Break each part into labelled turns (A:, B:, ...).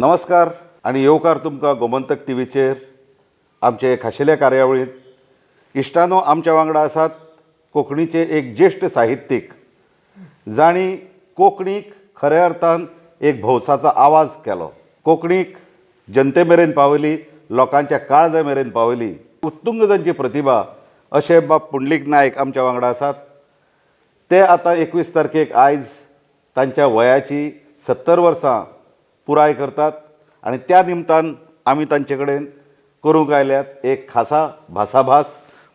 A: नमस्कार आनी येवकार तुमकां गोमंतक टीव्हीचेर आमचे खाशेल्या कार्यावळींत. इश्टानो, आमच्या वांगडा आसात कोंकणीचे एक ज्येश्ठ साहित्यीक, जांणी कोंकणीक खऱ्या अर्थान एक भौसाचो आवाज केलो, कोंकणीक जनते मेरेन पावयली, लोकांच्या काळजा मेरेन पावयली, उत्तुंग जांची प्रतिभा अशे बाब पुंडलीक नायक आमच्या वांगडा आसात. ते आतां 21 तारखेक आयज तांच्या वयाची 70 वर्सां पुराय करतात आनी त्या निमतान आमी तांचे कडेन करूंक आयल्यात एक खासा भासाभास.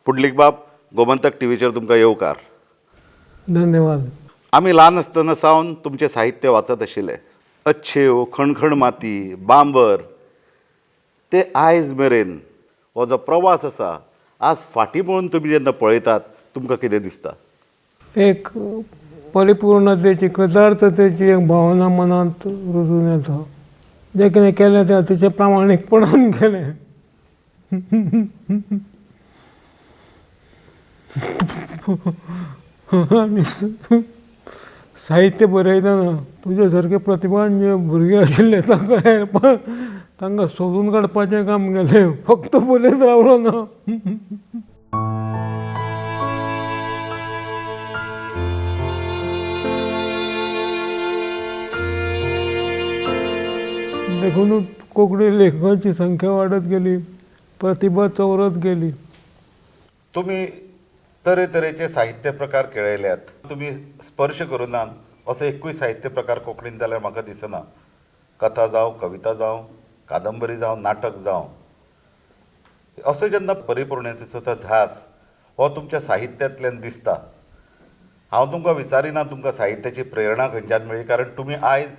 A: पुंडलीक बाब, गोमंतक टीव्हीचेर तुमकां येवकार.
B: धन्यवाद.
A: आमी ल्हान आसतना सावन तुमचें साहित्य वाचत आशिल्ले. अच्छेव, खणखण माती, बांबर ते आयज मेरेन हो जो प्रवास आसा, आज फाटीं म्हणून तुमी जेन्ना पळयतात तुमकां कितें दिसता?
B: एक परिपूर्णतेची, कृतार्थतेची एक भावना मनांत रुजून येता. जें कितें केलें तें अतिशय प्रामाणीकपणान केलें. आनी साहित्य बरयतना तुजे सारके प्रतिभान जे भुरगे आशिल्ले तांकां हेल्पाक, तांकां सोदून काडपाचें काम केलें. फक्त बरयत रावलो ना. देखूनच कोंकणी लेखकांची संख्या वाडत गेली, प्रतिभा चंवरत गेली.
A: तुमी तरेतरेचे साहित्य प्रकार केळयल्यात, तुमी स्पर्श करुनात असो एकूय साहित्य प्रकार कोंकणीन जाल्यार म्हाका दिसना. कथा जावं, कविता जावं, कादंबरी जावं, नाटक जावं, असो जेन्ना परिपूर्णतेचो तो ध्यास हो तुमच्या साहित्यांतल्यान दिसता. हांव तुमकां विचारिना तुमकां साहित्याची प्रेरणा खंयच्यान मेळ्ळी, कारण तुमी आयज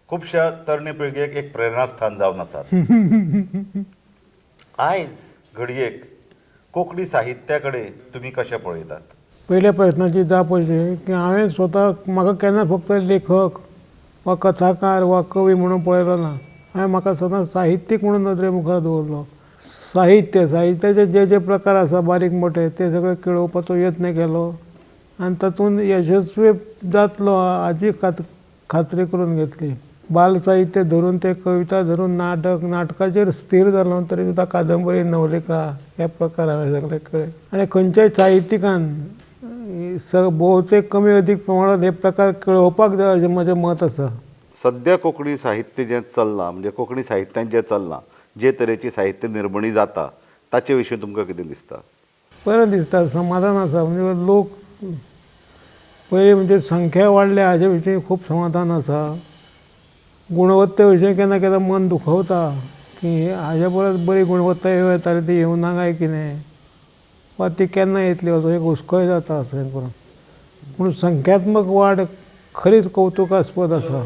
A: खुबश्या तरणे पिळगेक एक प्रेरणास्थान जावन आसात. आयज घडयेक कोंकणी साहित्या कडेन तुमी कशें पळयतात?
B: पयल्या प्रश्नाची जाप अशी की हांवें स्वताक म्हाका केन्ना फक्त लेखक वा कथाकार वा कवी म्हणून पळयलो ना. हांवें म्हाका सदांच साहित्यीक म्हणून नदरे मुखार दवरलो. साहित्य, साहित्याचे जे जे प्रकार आसा बारीक मोठे ते सगळे केळोवपाचो यत्न केलो आनी तातूंत यशस्वी जातलो हाची खात्री करून घेतली. बाल साहित्य धरून ते कविता धरून नाटक, नाटकाचेर स्थीर जालो तरी सुद्दां कादंबरी, नवलिका हे प्रकार हांवें सगळे केळे. आनी खंयच्याय साहित्यिकान भोवतेक कमी अदीक प्रमाणांत हे प्रकार केळोवपाक जाय अशें म्हजें मत आसा.
A: सद्या कोंकणी साहित्य जें चल्लां, म्हणजे कोंकणी साहित्यांत जें चल्लां, जे तरेची साहित्य निर्मणी जाता, ताचे विशीं तुमकां कितें दिसता?
B: बरें दिसता, समाधान आसा. म्हणजे लोक पयलीं म्हणजे संख्या वाडल्या हाजे विशीं खूब समाधान आसा. गुणवत्ते विशीं केन्ना केन्ना मन दुखवता की हाजे परस बरी गुणवत्ता येवं येताली ती येवना काय कितें, वा ती केन्ना येतली असो एक हुस्कोय जाता अशें करून. पूण संख्यात्मक वाड खरीच कौतुकास्पद आसा.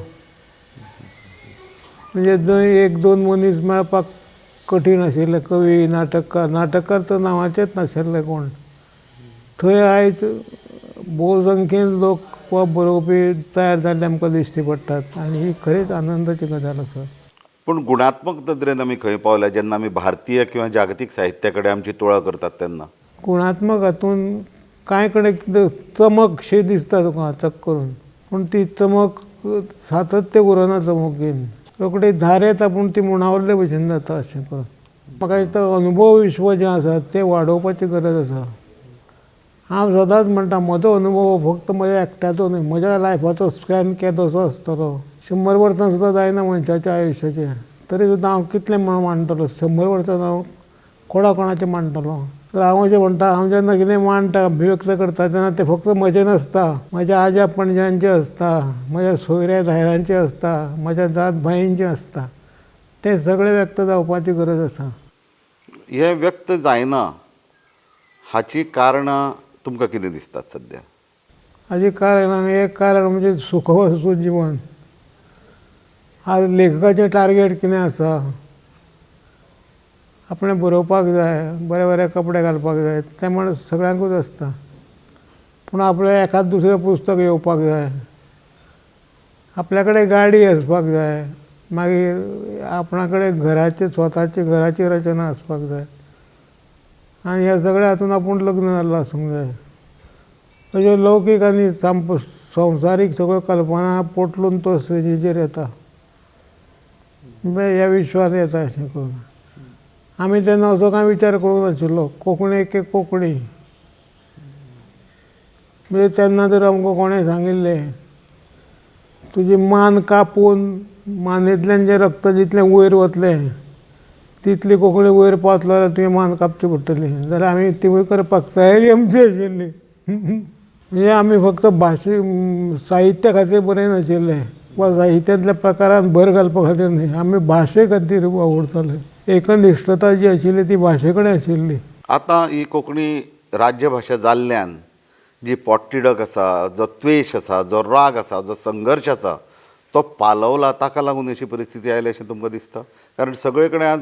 B: म्हणजे जंय एक दोन मनीस मेळपाक कठीण आशिल्ले कवी, नाटककार, नाटककार तर नांवाचेच नाशिल्ले कोण, थंय आयज भोव संख्येन लोक वा बरोवपी तयार जाल्ले आमकां दिश्टी पडटात आनी ही खरीच आनंदाची गजाल आसा.
A: पूण गुणात्मक नदरेन आमी खंय पावल्या जेन्ना आमी भारतीय किंवा जागतीक साहित्या कडेन आमची तुळा करतात तेन्ना?
B: गुणात्मक हातून कांय कडेन चमक शी दिसता तुका चक करून, पूण ती चमक सातत्य उरना. चमकीन रोखडी धार येता पूण ती मुणावल्ले भशेन जाता अशें करून. म्हाका दिसता अनुभव विश्व जें आसा तें वाडोवपाची गरज आसा. हांव सदांच म्हणटा म्हजो अनुभव फक्त म्हज्या एकट्याचो न्हय, म्हज्या लायफाचो स्पॅन केदोसो आसतलो. 100 वर्सां सुद्दां जायना मनशाच्या आयुश्याचें, तरी सुद्दां हांव कितलें म्हण मांडटलो? 100 वर्सां हांव कोणा कोणाचें मांडटलो? तर हांव अशें म्हणटा, हांव जेन्ना कितें मांडटा, अभिव्यक्त करता तेन्ना तें फक्त म्हजें नासता, म्हज्या आज्या पणज्यांचें आसता, म्हज्या सोयऱ्या धायरांचें आसता, म्हज्या जात भाईंचें आसता. तें सगळें व्यक्त जावपाची गरज आसा.
A: हें व्यक्त जायना हाची कारणां तुमकां कितें दिसतात सद्या?
B: हाजी कारणां, एक कारण म्हणजे सुखवस्तू जिवन. आज लेखकाचें टार्गेट कितें आसा? आपणें बरोवपाक जाय, बरे बरे कपडे घालपाक जाय, तें म्हण सगळ्यांकूच आसता. पूण आपलें एखाद दुसरें पुस्तक येवपाक जाय, आपल्या कडेन गाडी आसपाक जाय, मागीर आपणा कडेन घराचे, स्वताची घराची रचना आसपाक जाय आनी ह्या सगळ्या हातून आपूण लग्न जाल्लो आसूंक जाय. अश्यो लौकीक आनी संवसारीक सगळ्यो कल्पना पोटलून तो स्टेजीचेर येता. ह्या विश्वांत येता अशें करून आमी तेन्ना असो कांय विचार करूंक नाशिल्लो. कोंकणी एक कोंकणी म्हणजे तेन्ना जर आमकां कोणें सांगिल्लें तुजी मान कापून मानेंतल्यान जें रक्त जितलें वयर वतलें तितली कोंकणी वयर पावतलो जाल्यार तुवें मान कापची पडटली, जाल्यार आमी तिवूय करपाक तयारी आमची आशिल्ली. म्हणजे आमी फक्त भाशे साहित्या खातीर बरयनाशिल्ले वा साहित्यांतल्या प्रकारान भर घालपा खातीर न्हय, आमी भाशे खातीर वावुरताले. एकनिश्ठता जी आशिल्ली ती भाशे कडेन आशिल्ली.
A: आतां ही कोंकणी राज्यभाशा जाल्ल्यान जी पोटतिडक आसा, जो त्वेश आसा, जो राग आसा, जो संघर्श आसा तो पालवला, ताका लागून अशी परिस्थिती आयल्या अशें तुमकां दिसता? कारण सगळे कडेन आज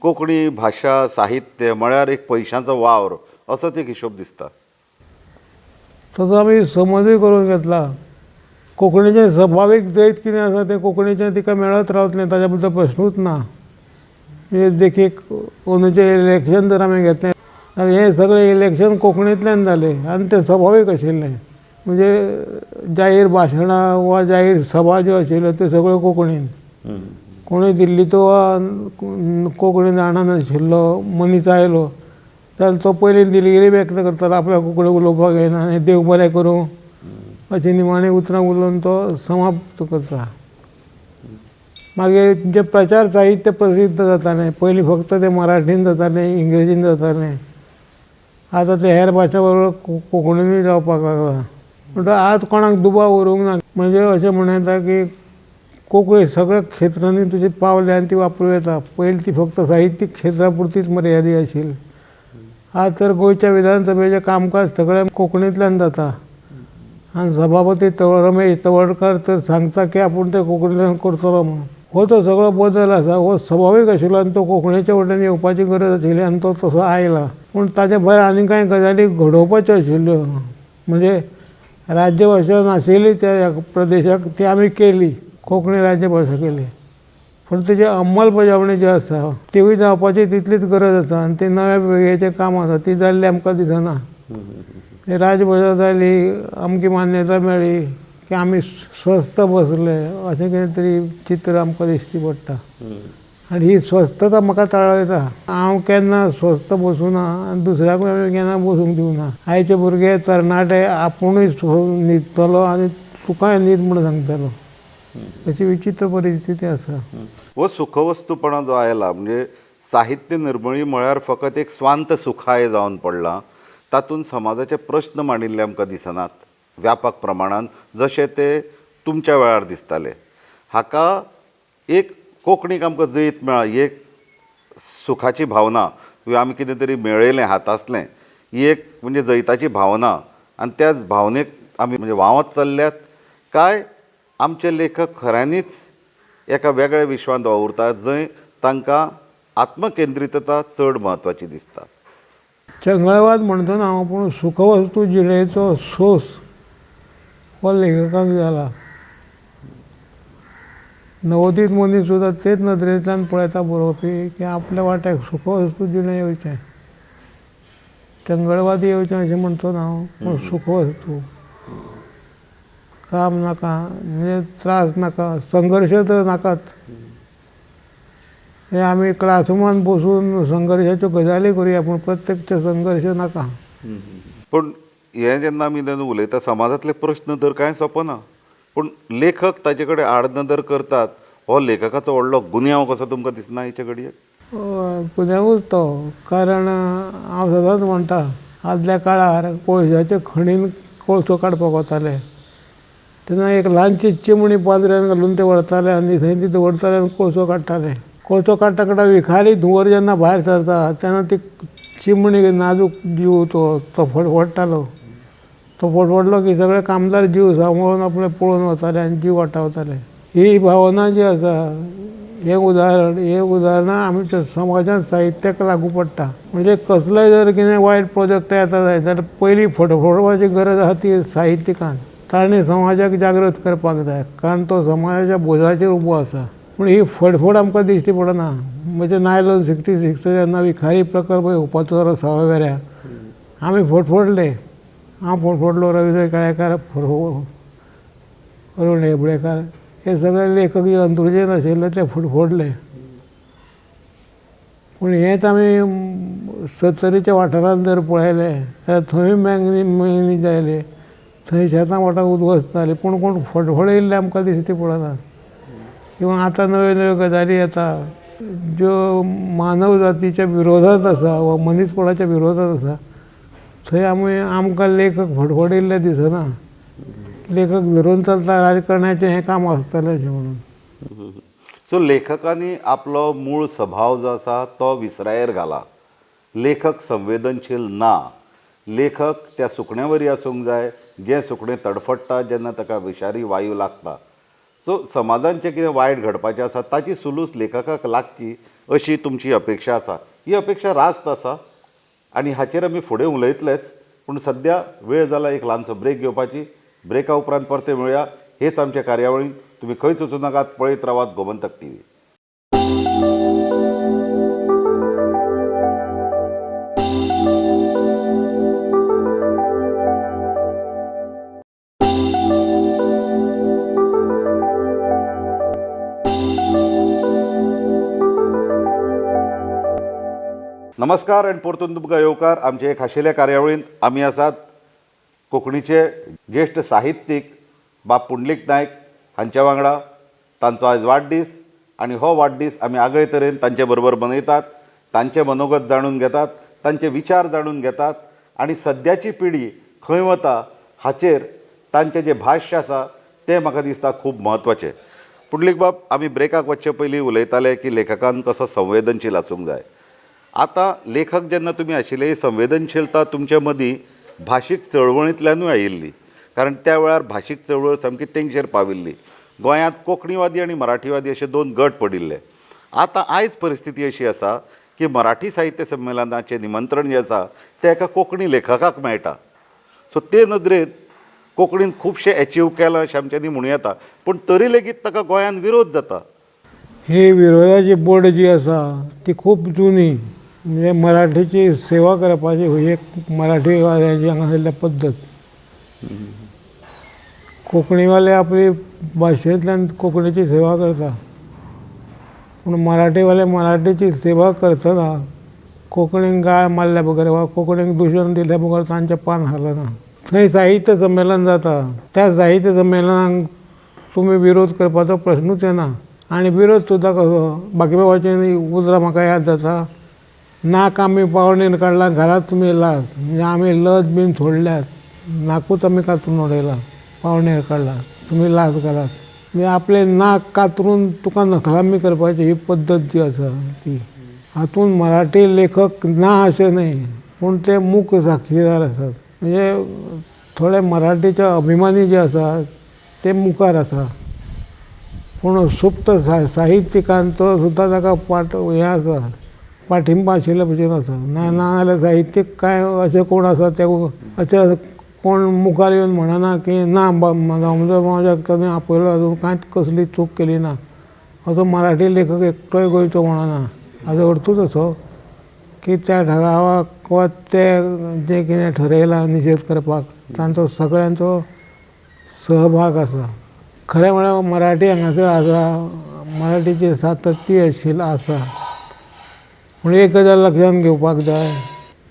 A: कोंकणी भाशा साहित्य म्हळ्यार एक पयशांचो वावर असोच एक हिशोब दिसता.
B: तसो आमी समजूय करून घेतला. कोंकणीचें सभावीक जैत कितें आसा तें कोंकणीचें तिका मेळत रावतलें, ताच्या बद्दल प्रश्नूच ना. म्हणजे देखीक अंदूचें इलेक्शन जर आमी घेतलें जाल्यार हें सगळें इलेक्शन कोंकणींतल्यान जालें आनी तें सभावीक आशिल्लें. म्हणजे जाहीर भाशणां वा जाहीर सभा ज्यो आशिल्ल्यो त्यो सगळ्यो कोंकणीन. कोणूय दिल्लीचो वा कोंकणी जाणा नाशिल्लो मनीस आयलो जाल्यार तो पयलीं दिलगिरी व्यक्त करतालो, आपल्याक कोंकणी उलोवपाक येना आनी देव बरें करूं अशीं निमाणीं उतरां उलोवन तो समाप्त करता. मागीर जे प्रचार साहित्य प्रसिद्ध जातालें, पयलीं फक्त तें मराठीन जातालें, इंग्लेजीन जातालें, आतां तें हेर भाशा बरोबर कोंकणीनूय जावपाक लागलां. म्हणटकच आज कोणाक दुबाव उरूंक ना. म्हणजे अशें म्हणूं येता की कोंकणी सगळ्या क्षेत्रांनी तुजी पावल्या आनी ती वापरूं येता. पयलीं ती फक्त साहित्यीक क्षेत्रा पुरतीच मर्यादीत आशिल्ली. आज तर गोंयच्या विधानसभेचें कामकाज सगळें कोंकणींतल्यान जाता आनी सभापती रमेश तवडकर तर सांगता की आपूण तें कोंकणींतल्यान करतलो म्हणून. हो तो सगळो बदल आसा हो सभावीक आशिल्लो आनी तो कोंकणीच्या वटेन येवपाची गरज आशिल्ली आनी तो तसो आयला. पूण ताच्या भायर आनी कांय गजाली घडोवपाच्यो आशिल्ल्यो. म्हणजे राज्यभाशा नाशिल्ली त्या प्रदेशाक ती आमी केली, कोंकणी राज्यभाशा केली, पूण तेजी अंमलबजावणी जी आसा तिवूय जावपाची तितलीच गरज आसा आनी ती नव्या पिळगेचें काम आसा ती जाल्ली आमकां दिसना. राजभाशा जाली, आमची मान्यता मेळ्ळी की आमी स्वस्थ बसले अशें कितें तरी चित्र आमकां दिश्टी पडटा आनी ही स्वस्थता म्हाका चाळयता. हांव केन्ना स्वस्थ बसूना आनी दुसऱ्याकूय हांवें केन्ना बसूंक दिवना. आयचे भुरगे तरणाटे आपुणूय न्हिदतलो आनी तुकाय न्हीद म्हूण सांगतलो, अशी विचित्र परिस्थिती आसा.
A: हो सुखवस्तूपणा जो आयला म्हणजे साहित्य निर्मणी म्हळ्यार फकत एक स्वांत सुखाय जावन पडलां, तातूंत समाजाचे प्रश्न मांडिल्ले आमकां दिसनात व्यापक प्रमाणान जशे ते तुमच्या वेळार दिसताले. हाका एक कोंकणीक आमकां जैत मेळ्ळां, एक सुखाची भावना, आमी कितें तरी मेळयलें हातासलें, ही एक म्हणजे जैताची भावना आनी त्याच भावनेक आमी म्हणजे व्हांवत चल्ल्यात काय आमचे लेखक खऱ्यांनीच एका वेगळ्या विश्वांत वावुरतात जंय तांकां आत्मकेंद्रितता चड म्हत्वाची दिसता?
B: चंगळवाद म्हणटना हांव, पूण सुखवस्तू जिणेचो सोस हो लेखकांक जाला. नवोदीत मनीस सुद्दां तेच नदरेंतल्यान पळयता बरोवपी की आपल्या वाट्याक सुखवस्तू जिणें येवचें, चंगळवादी येवचें अशें म्हणचो ना हांव, पूण सुखवस्तू, काम नाका, म्हणजे त्रास नाका, संघर्श तर नाकाच. हे आमी क्लासरुमान बसून संघर्शाच्यो गजाली करुया पूण प्रत्यक्ष संघर्श नाका.
A: पूण हें जेन्ना आमी जेन्ना उलयता समाजांतले प्रश्न तर कांय सोंपना, पूण लेखक ताचे कडेन आडनदर करतात, हो लेखकाचो व्हडलो गुन्यांव कसो तुमकां दिसना हेचे घडयेक?
B: गुन्यांवूच तो. कारण हांव सदांच म्हणटा आदल्या काळार कोळशाचे खणीन कोळसो काडपाक वताले तेन्ना एक ल्हानशी चिमणी पांजऱ्यान घालून ते व्हरताले आनी थंय ती दवरताले आनी कोळसो काडटाले. कोळसो काडटा काडटा विखारी धुंवर जेन्ना भायर सरता तेन्ना ती चिमणी नाजूक जीव तो तो फडफडटालो. तो फडफडलो की सगळे कामदार जीव सांबाळून आपले पळोवन वताले आनी जीव वाटावताले. ही भावना जी आसा हें उदाहरण, हें उदाहरणां आमच्या समाजांत साहित्याक लागू पडटा. म्हणजे कसलेय जर कितें वायट प्रोजेक्ट येता जायत जाल्यार पयलीं फडफडपाची गरज आसा ती साहित्यिकान. ताणें समाजाक जागृत करपाक जाय, कारण तो समाजाच्या बोजाचेर उबो आसा. पूण ही फडफड आमकां दिश्टी पडना. म्हणजे नायलॉन 66 जेन्ना विखारी प्रकल्प येवपाचो जालो सावयवेऱ्या, आमी फडफडले, हांव फडफडलो, रवीन्द्र केळेकार, अरुण हेबळेकार, हे सगळे लेखक जे अंत्रुजेन आशिल्ले ते फुडफुडले. पूण हेंच आमी सत्तरीच्या वाठारांत जर पळयलें जाल्यार थंय मँगनीज आयले, थंय शेतां भाटां उद्ध्वस्त जालीं, पूण कोण फडफडयल्ले आमकां दिश्टी पडना. किंवा आतां नव्यो नव्यो गजाली येता ज्यो मानव जातीच्या विरोधात आसा वा मनीसपणाच्या विरोधात आसा, थंय आमी आमकां लेखक फडफडिल्ले दिसना. लेखक धरून चलता राजकारणाचें हें काम आसतलें अशें म्हणून.
A: सो लेखकांनी आपलो मूळ स्वभाव जो आसा तो विसरायेर घाला. लेखक संवेदनशील ना. लेखक त्या सुकण्या वरी आसूंक जाय जें सुकणें तडफडटा जेन्ना ताका विशारी वायू लागता. सो समाजान जें कितें वायट घडपाचें आसा ताची सुलूस लेखकाक लागची अशी तुमची अपेक्षा आसा. ही अपेक्षा रास्त आसा आनी हाचेर आमी फुडें उलयतलेच, पूण सद्या वेळ जाला एक ल्हानसो ब्रेक घेवपाची. ब्रेका उपरांत परते मेळया हेच आमचे कार्यावळींत. तुमी खंयच वचूं नाकात, पळयत रावात गोमंतक टीव्ही. नमस्कार आनी परतून तुमकां येवकार आमचे खाशेल्या कार्यावळींत. आमी आसात कोंकणीचे ज्येश्ठ साहित्यीक बाब पुंडलीक नायक हांच्या वांगडा. तांचो आयज वाडदीस आनी हो वाडदीस आमी आगळे तरेन तांचे बरोबर मनयतात. तांचें मनोगत जाणून घेतात, तांचे विचार जाणून घेतात आनी सद्याची पिढी खंय वता हाचेर तांचें जें भाश्य आसा तें म्हाका दिसता खूब म्हत्वाचें. पुंडलीक बाब, आमी ब्रेकाक वचचे पयलीं उलयताले की लेखकान कसो संवेदनशील आसूंक जाय. आतां लेखक जेन्ना तुमी आशिल्ले, ही संवेदनशीलता तुमचे मदीं भाशीक चळवळींतल्यानूय आयिल्ली, कारण त्या वेळार भाशीक चळवळ सामकी तेंगशेर पाविल्ली. गोंयांत कोंकणीवादी आनी मराठीवादी अशे दोन गट पडिल्ले. आतां आयज परिस्थिती अशी आसा की मराठी साहित्य संमेलनाचें निमंत्रण जें आसा तें एका कोंकणी लेखकाक मेळटा. सो ते नदरेन कोंकणीन खुबशें एचीव केलां अशें आमच्यांनी म्हणूं येता, पूण तरी लेगीत ताका गोंयांत विरोध जाता.
B: ही विरोधाची बोड जी आसा ती खूब जुनी, म्हणजे मराठीची सेवा करपाची ही एक मराठीवाद्याची हांगासरल्या पद्दत. कोंकणीवाले आपली भाशेंतल्यान कोंकणीची सेवा करता, पूण मराठीवाले मराठीची सेवा करतना कोंकणीक गाळ मारल्या बगर वा कोंकणीक दुशण दिल्या बगर तांचें पान हालना. थंय साहित्य संमेलन जाता, त्या साहित्य संमेलनाक तुमी विरोध करपाचो प्रश्नूच येना. आनी विरोध सुद्दां कसो, बाकीबाबाचें उतरां म्हाका याद जाता, नाक आमी पावणेन काडलां घरांत तुमी लाज, म्हणजे आमी लज बीन सोडल्यात, नाकूच आमी कातरून उडयलां, पावणेर काडलां, तुमी लाज घालात. म्हणजे आपलें नाक कातरून तुका नखलामी करपाची ही पद्दत जी आसा ती हातूंत मराठी लेखक ना अशें न्हय, पूण ते मूक साक्षीदार आसात. म्हणजे थोडे मराठीचे अभिमानी जे आसा ते मुखार आसा, पूण सुप्त साहित्यिकांचो सुद्दां ताका पाट हें आसा, पाठिंबा आशिल्ल्या भशेन आसा. ना नाजाल्यार साहित्यीक कांय अशें कोण आसा ते अशें कोण मुखार येवन म्हणना की ना दामोदर मावज्याक ताणें आपयलो आजून कांयच कसली चूक केली ना, असो मराठी लेखक एकटोय गोंयचो म्हणना. हाजो अर्थूच असो की त्या ठरावाक वा ते जें कितें ठरयलां निशेध करपाक तांचो सगळ्यांचो सहभाग आसा. खरें म्हळ्यार मराठी हांगासर आसा, मराठीची सातत्य आशिल्लें आसा, पूण एक गजाल लक्षांत घेवपाक जाय,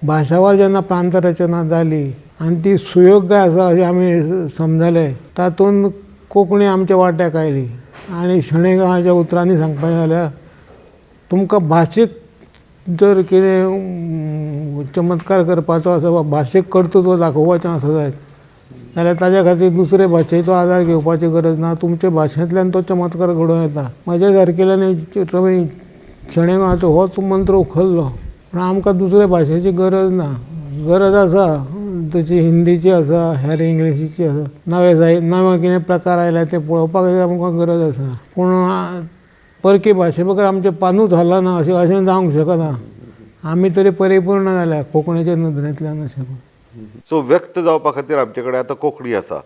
B: भाशावार जेन्ना प्रांत रचना जाली आनी ती सुयोग्य आसा अशें आमी समजले, तातूंत कोंकणी आमच्या वाट्याक आयली. आनी शणै गोंयबाबाच्या उतरांनी सांगपाचें जाल्यार तुमकां भाशीक जर कितें चमत्कार करपाचो आसा वा भाशीक कर्तृत्व दाखोवपाचें आसा जायत जाल्यार ताज्या खातीर दुसरे भाशेचो आदार घेवपाची गरज ना, तुमचे भाशेंतल्यान तो चमत्कार घडोवं येता. म्हज्या सारकेल्यान रवी शणै गोंयबाबाचो होच मंत्र उखल्लो, पूण आमकां दुसरे भाशेची गरज ना. गरज आसा तशी हिंदीची आसा, हेर इंग्लिशीची आसा, नवे जाय नवे कितें प्रकार आयल्या ते पळोवपाक आमकां गरज आसा, पूण परकी भाशे बगर आमचें पानूच हालना अशें अशें जावंक शकना. आमी तरी परिपूर्ण जाल्या कोंकणीच्या नदरेंतल्यान अशें.
A: सो व्यक्त जावपा खातीर आमचे कडेन आतां कोंकणी आसा.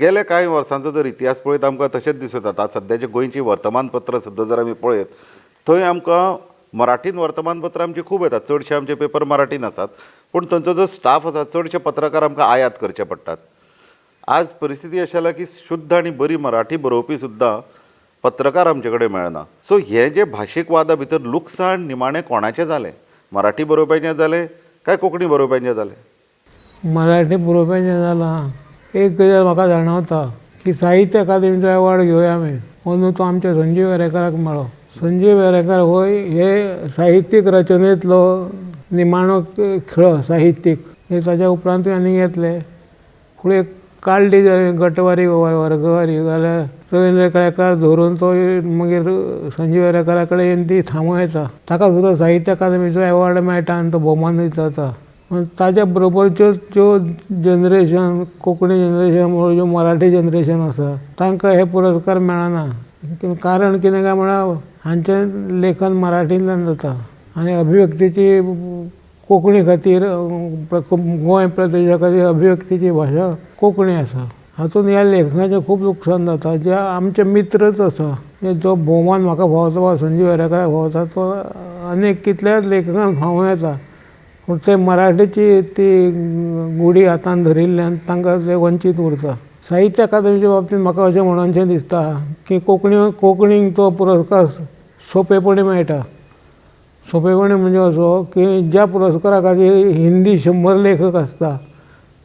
A: गेल्या कांय वर्सांचो जर इतिहास पळयत आमकां तशेंच दिसून येता. आतां सद्याचें गोंयचीं वर्तमानपत्रां सुद्दां जर आमी पळयत थंय आमकां मराठीन वर्तमानपत्रां आमचीं खूब येतात, चडशे आमचे पेपर मराठीन आसात, पूण थंयचो जो स्टाफ आसा चडशे पत्रकार आमकां आयात करचे पडटात. आज परिस्थिती अशी जाल्या की शुद्ध आनी बरी मराठी बरोवपी सुद्दां पत्रकार आमचे कडेन मेळना. सो हे जे भाशीक वादा भितर लुकसाण निमाणें कोणाचें जालें? मराठी बरोवप्यांचें जालें काय कोंकणी बरोवप्यांचें जालें?
B: मराठी बरोवप्यांचें जालां. एक गजाल म्हाका जाणवता की साहित्य अकादेमीचो एवॉर्ड घेवया आमी, अंदू तो आमच्या संजीव वेरेंकाराक मेळ्ळो. संजीव वेरेंकार हो हे साहित्यीक रचनेंतलो निमाणो खेळो साहित्यीक. हे ताज्या उपरांतूय आनीक येतले. फुडें काडली जाल्यार गटवारी वर्गवारी जाल्यार रवींद्र केळेकार धरून तो मागीर संजीव वेरेंकारा कडेन येवन ती थांबूं येता. ताका सुद्दां साहित्य अकादेमीचो एवॉर्ड मेळटा आनी तो भोवमानीत जाता. ताज्या बरोबरच्यो ज्यो जनरेशन, कोंकणी जनरेशन ज्यो मराठी जनरेशन आसा तांकां हे पुरस्कार मेळना. कारण कितें काय म्हळ्यार हांचें लेखन मराठींतल्यान जाता आनी अभिव्यक्तीची कोंकणी खातीर, गोंय प्रदेशा खातीर अभिव्यक्तीची भाशा कोंकणी आसा. हातूंत ह्या लेखकांचें खूब लुकसाण जाता. जे आमचे मित्रच आसा, जो भोवमान म्हाका फावता वा संजीव वेरेंकाराक फावता तो अनेक कितल्याच लेखकांक फावूं येता, पूण ते मराठीची ती गुडी हातान धरिल्ल्यान तांकां ते वंचीत उरता. साहित्य अकादेमीच्या बाबतींत म्हाका अशें म्हणनशें दिसता की कोंकणीक तो पुरस्कार सोंपेपणी मेळटा. सोंपेपणी म्हणजे असो की ज्या पुरस्कारा खातीर हिंदी 100 लेखक आसता,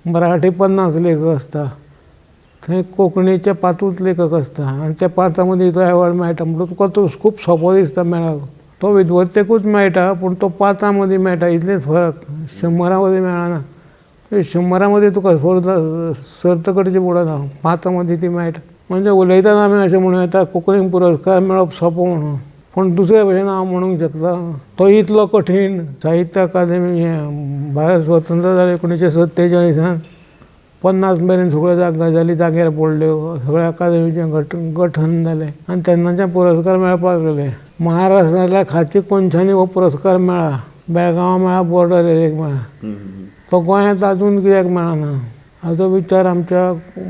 B: मराठी 50 लेखक आसता, थंय कोंकणीचे 5 लेखक आसता आनी त्या 5 मदीं तो एवॉर्ड मेळटा. म्हणटकूच तुका तो खूब सोंपो दिसता मेळप. तो विद्वत्तेकूच मेळटा, पूण तो 5 मदीं मेळटा इतलेंच फरक, 100 मदीं मेळना. 100 मदीं तुका सर्त करची पडना, 5 मदीं ती मेळटा. म्हणजे उलयतना आमी अशें म्हणूं येता कोंकणीक पुरस्कार मेळप सोंपो म्हणून, पूण दुसरे भशेन हांव म्हणूंक शकता तो इतलो कठीण. साहित्य अकादेमी हें भारत स्वतंत्र जालें 1947 50 मेरेन सगळ्यो गजाली जाग्यार पडल्यो, सगळ्या अकादेमीचें गठन जालें आनी तेन्नाच्यान पुरस्कार मेळपाक लागले. महाराष्ट्रांतल्या खाची कोनशांनी हो पुरस्कार मेळ्ळा, बेळगांवां मेळ्ळा, बॉर्डर एरियेक मेळ्ळा. तो गोंयांत आजून कित्याक मेळना हाचो विचार आमच्या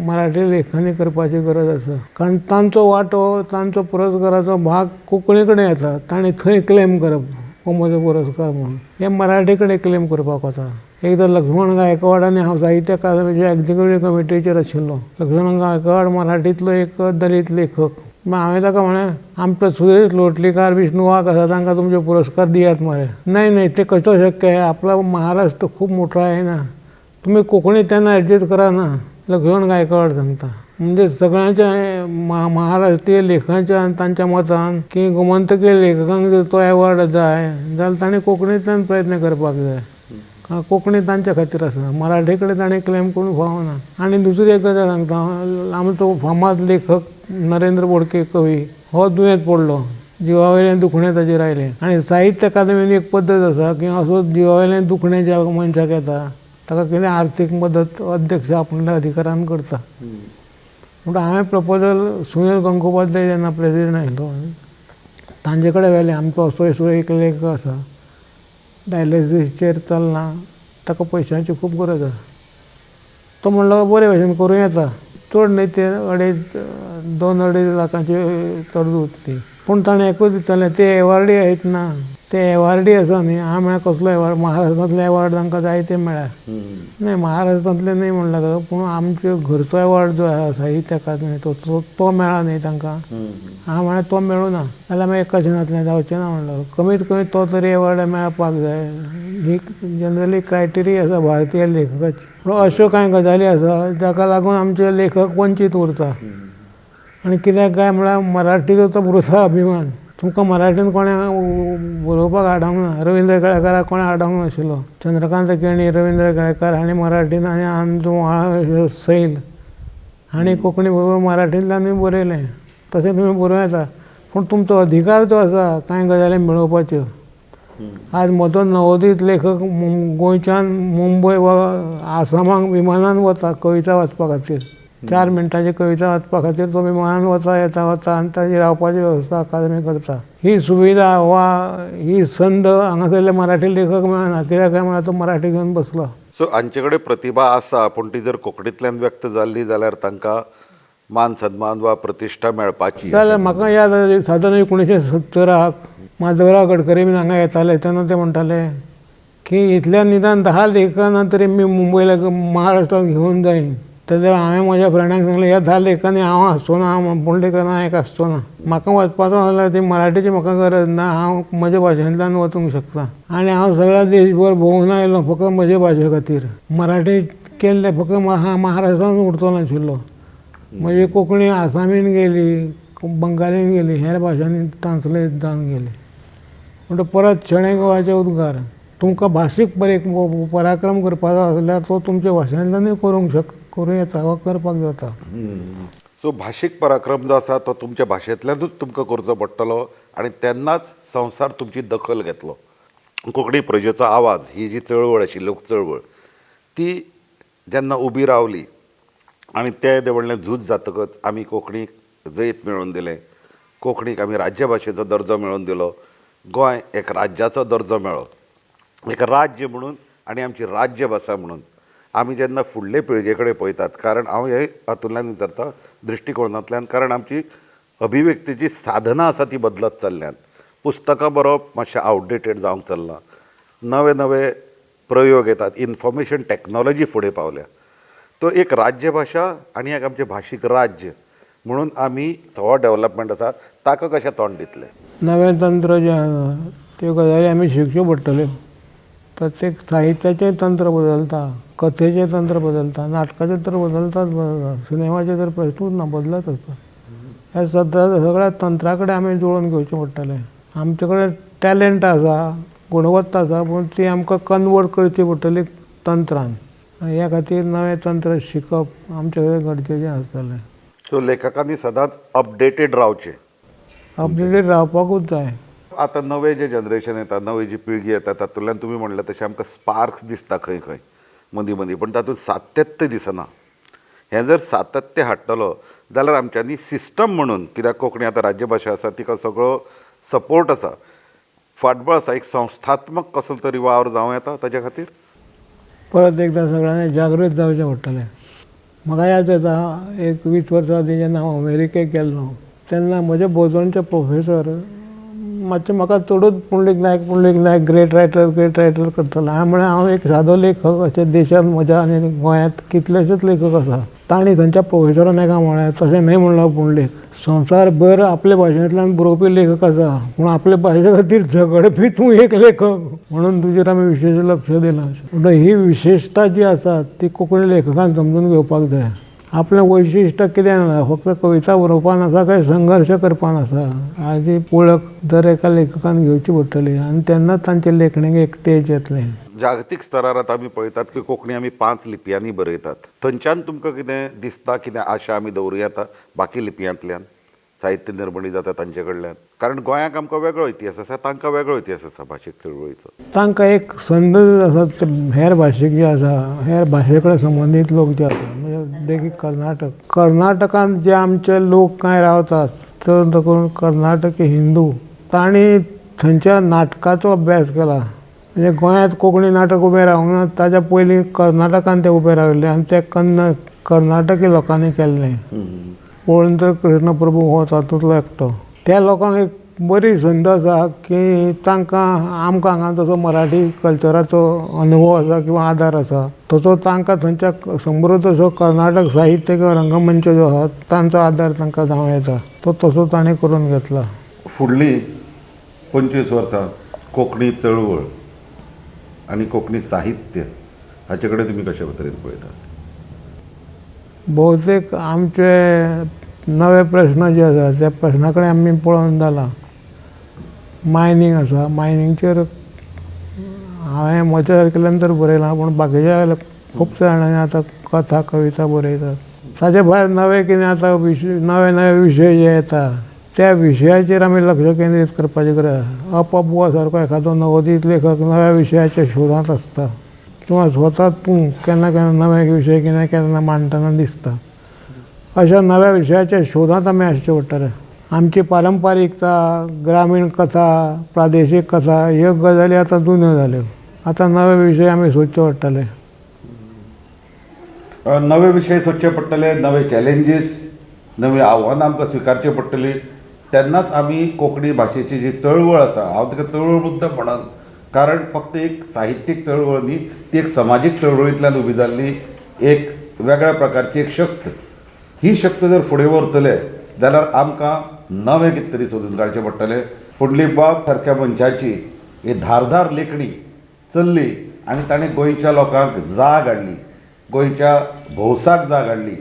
B: मराठी लेखकांनी करपाची गरज आसा. कारण तांचो वांटो, तांचो पुरस्काराचो भाग कोंकणी कडेन येता, तांणी थंय क्लेम करप हो म्हजो पुरस्कार म्हणून, हे मराठी कडेन क्लेम करपाक वता. एकदां लक्ष्मण गायकवाड आनी हांव साहित्य अकादेमीच्या एक्झिक्युटीव कमिटीचेर आशिल्लो. लक्ष्मण गायकवाड मराठींतलो एक दलित लेखक. मागीर हांवें ताका म्हळें, आमचो सुरेश लोटलीकार, विष्णू वाघ आसा, तांकां तुमचे पुरस्कार दियात मरे. नाही नाही, ते कसं शक्य आहे, आपला महाराष्ट्र खूप मोठा आहे ना, तुम्ही कोंकणी त्यांना ॲडजस्ट करा ना. लक्ष्मण गायकवाड सांगता. म्हणजे सगळ्यांच्या महाराष्ट्रीय लेखकांच्या आनी तांच्या मतान की गोमंतकीय लेखकांक जर तो एवॉर्ड जाय जाल्यार तांणी कोंकणींतल्यान प्रयत्न करपाक जाय. कारण कोंकणी तांच्या खातीर आसा, मराठी कडेन ताणें क्लेम करूंक फावना. आनी दुसरी एक गजाल सांगता, आमचो फामाद लेखक नरेंद्र बोडके कवी हो दुयेंत पडलो, जिवावयलें दुखणें ताचेर आयलें. आनी साहित्य अकादेमीन एक पद्दत आसा की असो जिवावयलें दुखणें ज्या मनशाक येता ताका कितें आर्थीक मदत अध्यक्ष आपल्या अधिकारान करता. म्हणटकच हांवें प्रपोजल सुनील गंगोपाध्याय जेन्ना प्रेजिडेंट आशिल्लो तांचे कडेन व्हेलें, आमचो असो असो एक लेखक आसा, डायलिसीसचेर चलना, ताका पयशांची खूब गरज आसा. तो म्हणलो बरे भशेन करूं येता, चड न्हय ते 2-2.5 लाखांची तरतूद ती. पूण ताणें एकूच विचारलें, ते एवॉर्डी आहेत ना, ते एवॉर्डी आसा न्ही. हांवें म्हळें कसलो एवॉर्ड, महाराष्ट्रांतले एवॉर्ड तांकां जायते मेळ्ळ्या. न्हय महाराष्ट्रांतले न्हय म्हणलें ताका, पूण आमचे घरचो एवॉर्ड जो आसा साहित्य अकादमी तो मेळ्ळा न्ही तांकां. हांवें म्हळें तो मेळूं ना जाल्यार मागीर कशें जातलें, जावचें ना म्हणलें, कमीत कमी तो तरी एवॉर्ड मेळपाक जाय. ही जनरली क्रायटेरिया आसा भारतीय लेखकाची. पूण अश्यो कांय गजाली आसा जाका लागून आमचे लेखक वंचीत उरता. आनी कित्याक काय म्हळ्यार मराठीचो तो वृथा अभिमान. तुमकां मराठीन कोणें बरोवपाक आडावंक ना, रवींद्र केळेकाराक कोणें आडावंक नाशिल्लो, चंद्रकांत केणी, रवींद्र केळेकार हांणी मराठीन आनी आमचो सैल हांणी कोंकणी बरोबर मराठींतल्यानूय बरयलें. तशें तुमी बरोवं येता, पूण तुमचो अधिकार जो आसा कांय गजाली मेळोवपाच्यो. आज म्हजो नवोदीत लेखक गोंयच्यान मुंबय वा आसामाक विमानान वता कविता वाचपा खातीर, 4 मिनटांची कविता वाचपा खातीर तो विमानान वता, येता वता, आनी ताजी रावपाची वेवस्था अकादमी करता. ही सुविधा वा ही संद हांगासरले मराठी लेखक मेळना. कित्याक काय म्हळ्यार तो मराठी घेवन बसलो.
A: सो हांचे कडेन प्रतिभा आसा, पूण ती जर कोंकणींतल्यान व्यक्त जाल्ली जाल्यार तांकां मान सन्मान वा प्रतिश्ठा मेळपाची.
B: जाल्यार म्हाका याद सादारण 1970 माधवराव गडकरी बीन हांगा येताले तेन्ना ते म्हणटाले की इतल्या निदान 10 लेखकांना तरी मी मुंबयला महाराष्ट्रात घेवन जाईन. तेन्ना हांवें म्हज्या फ्रेंडांक सांगलें, ह्या 10 लेखांनी हांव आसचो ना, हांव पुंडलीक नायक आसचो ना, म्हाका वचपाचो आसल्यार ती मराठीची म्हाका गरज ना, हांव म्हज्या भाशेंतल्यान वचूंक शकता. आनी हांव सगळ्या देशभर भोंवून आयलो फकत म्हजे भाशे खातीर. मराठी केल्लें फकत महाराष्ट्रान उरतलो आशिल्लो. म्हजी कोंकणी आसामीन गेली, बंगालीन गेली, हेर भाशांनी ट्रान्सलेट जावन गेली. म्हणटा परत शणै गोंयाचे उद्गार, तुमकां भाशीक पराक्रम करपाचो आसल्यार तो तुमच्या भाशेंतल्यानूय करूं येता वा करपाक जाता.
A: सो भाशीक पराक्रम जो आसा तो तुमच्या भाशेंतल्यानूच तुमकां करचो पडटलो आनी तेन्नाच संवसार तुमची दखल घेतलो. कोंकणी प्रजेचो आवाज ही जी चळवळ आशिल्ली, लोक चळवळ, ती जेन्ना उबी रावली आनी ते व्हडलें झूज जातकच आमी कोंकणीक जैत मेळोवन दिलें, कोंकणीक आमी राज्यभाशेचो दर्जो मेळोवन दिलो, गोंय एक राज्याचो दर्जो मेळ्ळो, एक राज्य म्हणून आनी आमची राज्यभाशा म्हणून आमी जेन्ना फुडले पिळगे कडेन पळयतात, कारण हांव हे हातूंतल्यान विचारता दृश्टिकोणांतल्यान, कारण आमची अभिव्यक्तीची साधनां आसा ती बदलत चल्ल्यांत. पुस्तकां बरोवप मातशें आवटडेटेड जावंक चल्लां, नवे नवे प्रयोग येतात, इन्फॉर्मेशन टॅक्नोलॉजी फुडें पावल्या. तो एक राज्यभाशा आनी एक आमचें भाशीक राज्य म्हणून आमी हो डेवलपमेंट आसा ताका कशें तोंड दितले?
B: नवें तंत्र जें आसा त्यो गजाली आमी शिकच्यो पडटल्यो. प्रत्येक साहित्याचें तंत्र बदलता, कथेचें तंत्र बदलता, नाटकाचें तंत्र बदलताच बदलता, सिनेमाचें तर प्रश्नूच ना, बदलत आसता. ह्या सगळ्या तंत्रा कडेन आमी जुळोवन घेवचें पडटलें. आमचे कडेन टॅलंट आसा, गुणवत्ता आसा, पूण ती आमकां कन्वर्ट करची पडटली तंत्रान. आनी ह्या खातीर नवें तंत्र शिकप आमचे खातीर गरजेचें आसतलें.
A: सो लेखकांनी सदांच अपडेटेड रावचें,
B: अपडेटेड रावपाकूच जाय.
A: आतां नवें जें जनरेशन येता, नवी जी पिळगी येता, तातूंतल्यान तुमी म्हणलें तशें आमकां स्पार्क्स दिसता खंय खंय मदीं मदीं, पूण तातूंत सातत्य दिसना. हें जर सातत्य हाडटलो जाल्यार आमच्यांनी सिस्टम म्हणून, कित्याक कोंकणी आतां राज्यभाशा आसा, तिका सगळो सपोर्ट आसा, फाटबळ आसा, एक संस्थात्मक कसलो तरी वावर जावं येता ताच्या खातीर.
B: परत एकदां सगळ्यांनी जागृत जावचें पडटलें. म्हाका याद जाता, एक 20 वर्सां आदीं जेन्ना हांव अमेरिकेक गेल्लो तेन्ना म्हजे भोंवतणचे प्रोफेसर मातशें म्हाका चडूच Pundalik Naik, Pundalik Naik great writer, great writer करतालो. हांवें म्हळें, हांव एक सादो लेखक, अशें देशांत म्हज्या आनी गोंयांत कितलेशेच लेखक आसा. तांणी थंयच्या प्रोफेसरान एका म्हळें, तशें न्हय म्हणलो पुंडलीक, संवसारभर आपले भाशेंतल्यान बरोवपी लेखक आसा, पूण आपले भाशे खातीर झगडपी तूं एक लेखक म्हणून तुजेर आमी विशेश लक्ष दिलां. म्हणटकच ही विशेशता जी आसा ती कोंकणी लेखकान समजून घेवपाक जाय. आपलें वैशिश्ट कितें ना, फक्त कविता बरोवपान आसा काय संघर्श करपान आसा हाजी वळख दर एका लेखकान घेवची पडटली आनी तेन्नाच तांचे लेखणेक एक तेज येतलें.
A: जागतीक स्तरार आतां आमी पळयतात की कोंकणी आमी 5 लिपयांनी बरयतात, थंयच्यान तुमकां कितें दिसता, कितें आशा आमी दवरूं येता बाकी लिपयांतल्यान साहित्य निर्मणी जाता तांचे कडल्यान? कारण गोंयाक आमकां वेगळो इतिहास आसा, तांकां वेगळो इतिहास आसा भाशीक चळवळीचो.
B: तांकां एक संद आसा, ते हेर भाशेक जे आसा, हेर भाशे कडेन संबंदीत लोक जे आसा, म्हणजे देखीक कर्नाटक, कर्नाटकांत जे आमचे लोक कांय रावतात, चड करून कर्नाटकी हिंदू, तांणी थंयच्या नाटकाचो अभ्यास केला. म्हणजे गोंयांत कोंकणी नाटक उबें रावंक ना ताच्या पयलीं कर्नाटकांत तें उबें राविल्लें आनी तें कर्नाटकी लोकांनी केल्लें. पळोवन कृष्ण प्रभू हो तातूंतलो एकटो. त्या लोकांक एक बरी संद आसा की तांकां आमकां हांगा जसो मराठी कल्चराचो अनुभव आसा किंवा आदार आसा तसो तांकां थंयच्या समृद्ध असो कर्नाटक साहित्य किंवा रंगमंच जो आसा तांचो आदार तांकां जावं येता, तो तसो ताणें करून घेतला.
A: फुडलीं 25 वर्सां कोंकणी चळवळ आनी कोंकणी साहित्य हाचे कडेन तुमी कशे तरेन पळयतात?
B: बहुतेक आमचे नवे प्रश्न जे आसा त्या प्रश्ना कडेन आमी पळोवन जालां. मायनींग आसा, मायनिंगचेर हांवें म्हज्या सारकेल्यान तर बरयलां, पूण बाकीच्या खुबशा जाणांनी आतां कथा कविता बरयतात. ताचे भायर नवे कितें आतां नवे नवे विशय जे येता त्या विशयाचेर आमी लक्ष केंद्रीत करपाची गरज आसा. अपबुवा सारको एखादो नवोदीत लेखक नव्या विशयाच्या शोधांत आसता किंवा स्वता तूं केन्ना केन्ना नवे विशय केन्ना केन्ना मांडटना दिसता. अशा नव्या विशयाच्या शोधांत आमी आसचें पडटलें. आमची पारंपारिकता, ग्रामीण कथा, प्रादेशीक कथा ह्यो गजाली आतां जुन्यो जाल्यो. आतां नवे विशय आमी सोदचे पडटले.
A: नवे विशय सोदचे पडटले, नवे चॅलेंजीस, नवी आव्हानां आमकां स्विकारची पडटली, तेन्नाच आमी कोंकणी भाशेची जी चळवळ आसा, हांव तिका चळवळ मुद्दम म्हणन, कारण फक्त एक साहित्यीक चळवळ न्ही, ती एक समाजीक चळवळींतल्यान उबी जाल्ली एक वेगळ्या प्रकारची एक शक्त. ही शक्त जर फुडें व्हरतले जाल्यार आमकां नवें कितें तरी सोदून काडचें पडटलें. पुंडलीक बाब सारक्या मनशाची ही धारदार लेखणी चल्ली आनी ताणें गोंयच्या लोकांक जाग हाडली, गोंयच्या भौसाक जाग हाडली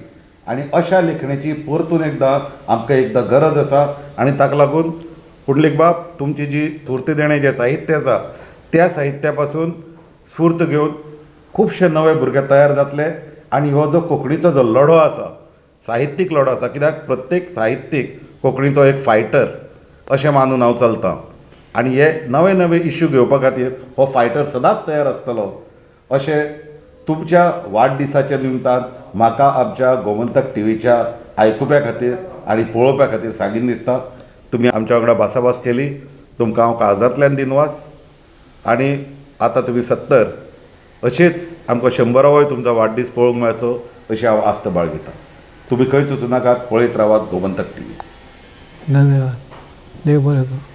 A: आनी अशा लेखणेची परतून एकदां आमकां एकदां गरज आसा. आनी ताका लागून पुंडलीक बाब तुमची जी स्फूर्ती देणें जें साहित्य आसा त्या साहित्या पासून स्फूर्त घेवन खुबशे नवे भुरगे तयार जातले आनी हो जो कोंकणीचो जो लढो आसा, साहित्यीक लढो आसा, कित्याक प्रत्येक साहित्यीक कोंकणीचो एक फायटर अशें मानून हांव चलतां आनी हे नवे नवे इश्यू घेवपा खातीर हो फायटर सदांच तयार आसतलो अशें तुमच्या वाडदिसाच्या निमतान म्हाका आमच्या गोमंतक टिवीच्या आयकुप्या खातीर आनी पळोवप्या खातीर सांगीन दिसता. तुमी आमच्या वांगडा भासाभास केली, तुमकां हांव काळजांतल्यान दिनवास. आनी आतां तुमी 70 अशेंच आमकां 100वोय तुमचो वाडदीस पळोवंक मेळचो अशी हांव आस्त बाळगितां. तुमी खंयच वचूं नाकात, पळयत रावात गोमंतक टिवी.
B: धन्यवाद, देव बरें करूं.